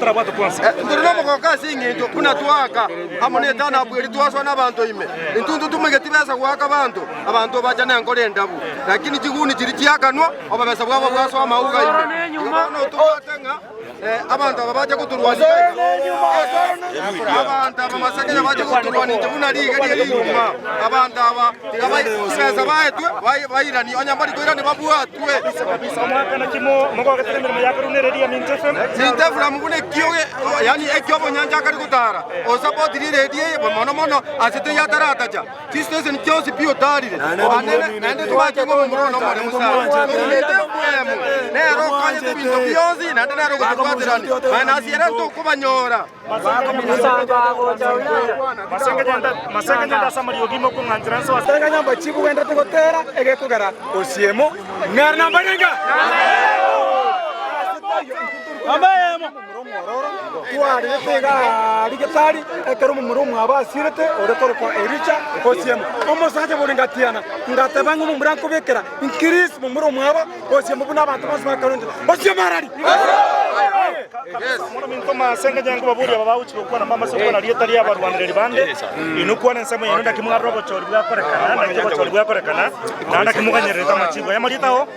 Motarabwatwa bwonsi. Ntori nomogooko ase engencho buna twaaka amo netanabu eria twasoa nabanto ime. Intwe ntotumegeti besa goaka abanto, abanto bacha nenkoro endabu. Lakini chiguni chiria chiakanwa, obobesa bwabo bwasoa amauga ime. Igo bono tobwate ng'a abanto aba bache gotorwania iga, abanto aba masekenya bache gotorwania inche buna riige rie riruma. Abanto aba tiga chibesa baetwe bairanie, onye mbari koirania babwatwe. Minto Efraimu buna ekio yaani ekio obonyancha akare gotara, osapotirie eredio eye mono mono ase teiyo ataratacha chistation chionsi pi otarire anene naende tomache ng'a omomura one omoremu sana. Minto Efraimu nere okonyete ebinto bionsi naende nere ogotobwaterania, naende ase ere ntokobanyora. Tari nyomba chikogenderete gotera egekogera osiemo ng'are namba renga. Twarerete iga aria getari ekero omomura omwabo asirete ore korokwa Elija osiemo omosacha bore ngatiana ngateba ng'a omomura nkobekera nkirisi momura omwabo osiemo buna abanto bonsi bakarente osiemo arari. Omwana ominto ase engencho nkobaboria aba bagochia gokwana mbamase gokwana rieta ri'abarwanereri bande, inwe kwana ensemo yaino naki mwarora obochori bwakorekana, naki obochori bwakorekana, naende naki moganyererete amachiiko aya amarieta ao.